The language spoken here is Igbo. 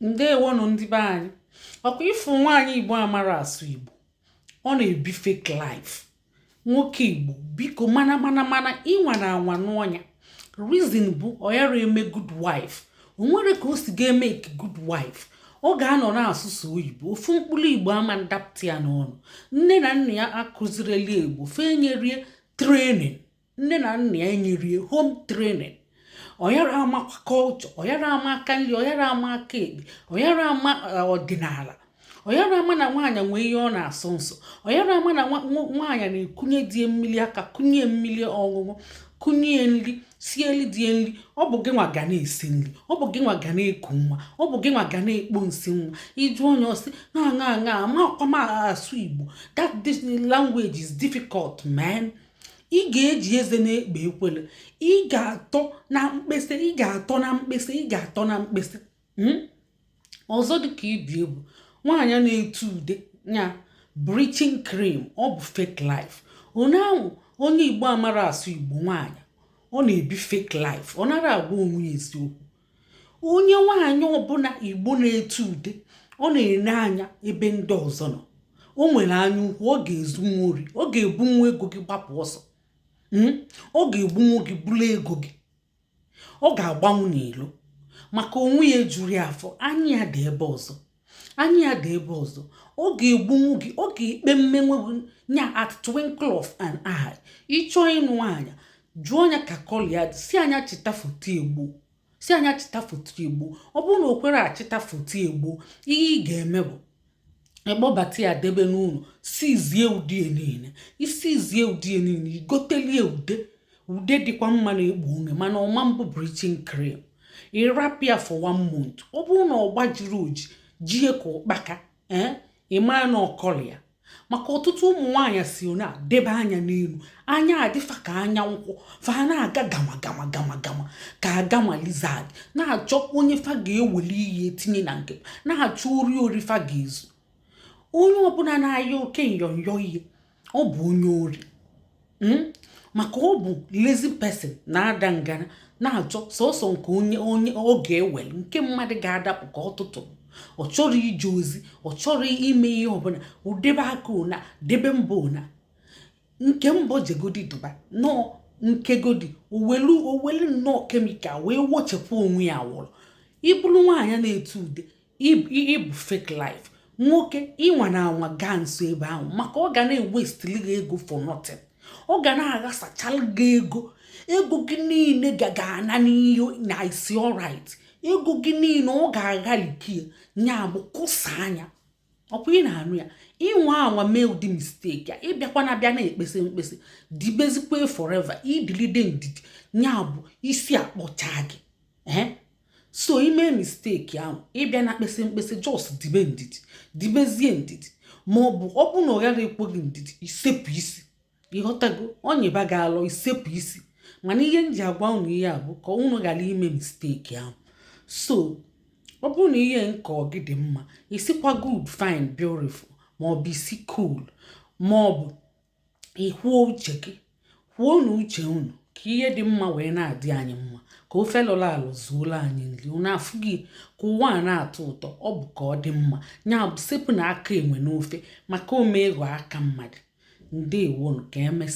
Ndewonụ, ndị be anyị. Ọkwa ịfụ nwaanyị Igbo amara asụ Igbo, ọ na-ebi fake life. Nwoke Igbo, biko, mana mana mana ịnwa na anwa n'ọnya reason bụ ọ yara eme good wife. O nwere ka o si ga-eme good wife? Ọ ga-anọ na-asụsụ oyibo, ofu mkpụrụ Igbo ama ndapụta ya n'ọnụ. Nne na nna ya akụzireli Igbo, fe enyerie training. Nne na nna ya enyerie home training. Ọ yara amakwa culture, ọ yara ama aka nri, ọ yara ama aka ekpe, ọ yara ama ọdịnala, ọ yara ama na nwaanyị nwee ihe ọ na-asụ nsọ, ọ yara ama na nwaanyị na-ekunye die mmiri aka, kunye mmiri ọṅụṅụ, kunye nri, sieli die nri. Ọ bụ gị nwa ga na-esi nri, ọ bụ gị nwa ga na-eku nwa, ọ bụ gị nwa ga na-ekpo nsị nwa. Ịjụ onye, ọsị ṅa ṅa ṅa, amakwa m asụ Igbo, that this language is difficult, man. Ị ga-eji eze na-ekpe ekwele, ị ga-atọ na mkpịsị, ị ga-atọ na mkpịsị, ị ga-atọ na mkpịsị. Ọzọ dịka ibi egwu, nwaanyị na-etu ude ya bleaching cream, ọ bụ fake life. Onye ahụ, onye Igbo amara asụ Igbo, nwaanyị ọ na-ebi fake life, ọ nara agwa onwe ya eziokwu. Onye nwaanyị ọbụla Igbo na-etu ude, ọ na-ene anya ebe ndị ọzọ nọ. O nwere anya ukwu, ọ ga-ezu nwa ori, ọ ga-ebu nwa ego gị gbapụ ọsọ, ọ ga-egbunwu gị, bụrụ ego gị, ọ ga-agbanwu n'ilo maka onwe ya ejuru ya afọ. Anya ya dị ebe ọzọ, anya ya dị ebe ọzọ. Ọ ga-egbunwu gị, ọ ga-ekpe mmenwe nya at twinkle of an eye. Ịchọọ ịnụ nwaanyị, jụọ ya ka colour ya dị, si anya chịta foto egbo, si anya chịta foto egbo. Ọ bụrụ na o kwere achịta foto egbo, ihe ị ga-eme bụ ịkpọbata ya, debe n'ụlọ, sizie ụdị niile, isizie ụdị niile, igotelie ude, ude dịkwa mma na-ekpu ume, mana ọma mbụ bleaching cream. Ịrapụ ya for one month, ọ bụrụ na ọ gbajiri oji jie ka ụkpaka, ee, ị mara na ọkọlị ya. Maka ọtụtụ ụmụ nwaanyị si na debe anya n'elu, anya adịfa ka anya nkwụ, fa na-aga gama gama gama gama ka agama lizard, na-achọ onye fa ga-eweli ihe etinye na nke, na-achọ ori ori fa ga-ezu. Onye ọbụla na-aya oke nyọnyọ ihe, ọ bụ onye ori, maka ọ bụ lazy person na-ada ngana, na-achọ sọsọ nke onye onye ọ ga-ewere, nke mmadụ ga-adapụ ka ọtụtụ. Ọ chọrọ ije ozi, ọ chọrọ ime ihe ọbụla. Udebe aka ona debe mbọ ona nke mbọ jegodi duba nọọ nkegodi owelu owelu nnọọ chemical wee wochepụ onwe ya awụrụ. Ịbụrụ nwaanyị na-etu ude, ịbụ fake life. Nwoke, ịnwa na anwa gaa nso ebe ahụ, maka ọ ga na-ewastili gị ego for nothing, ọ ga na-aghasachalụ gị ego. Ego gị niile ga-ana n'ihe na isi. Alright, ego gị niile ọ ga-aghalikie nya bụ kụsa anya. Ọkwa ị na-anụ ya? Ịnwa anwa mee ụdị mistake ya, ịbịakwa na bịa na-ekpesị mkpesị, dibezikwa forever, idilide ndidi nya bụ isi akpọcha gị. Ee, so ime mistake ahụ, ịbịa na kpesị mkpesị, just dibe ndidi, dibezie ndidi, ma ọ bụ ọ bụ na ọ ghara ekwe gị ndidi, isepụ isi. Ịghọtago? Onyeba gị alọ, isepụ isi. Mana ihe m ji agwa unu ihe a bụ ka unu ghara ime mistake ahụ. So ọ bụrụ na ihe nke gị dị mma, isikwa good, fine, beautiful, ma ọ bụ isi cool, ma ọ bụ ikwuo uche gị, kwuo na uche unu, ka ihe dị mma wee na-adị anyị mma, ka ofe lụrụ alụ zuola anyị nri. Unu afụ gị ka ụwa a na-atọ ụtọ, ọ bụ ka ọ dị mma. Ya bụ, sepụ na aka enwe n'ofe, maka ome ịghọ aka mmadụ. Ndewonu, ka emesịa.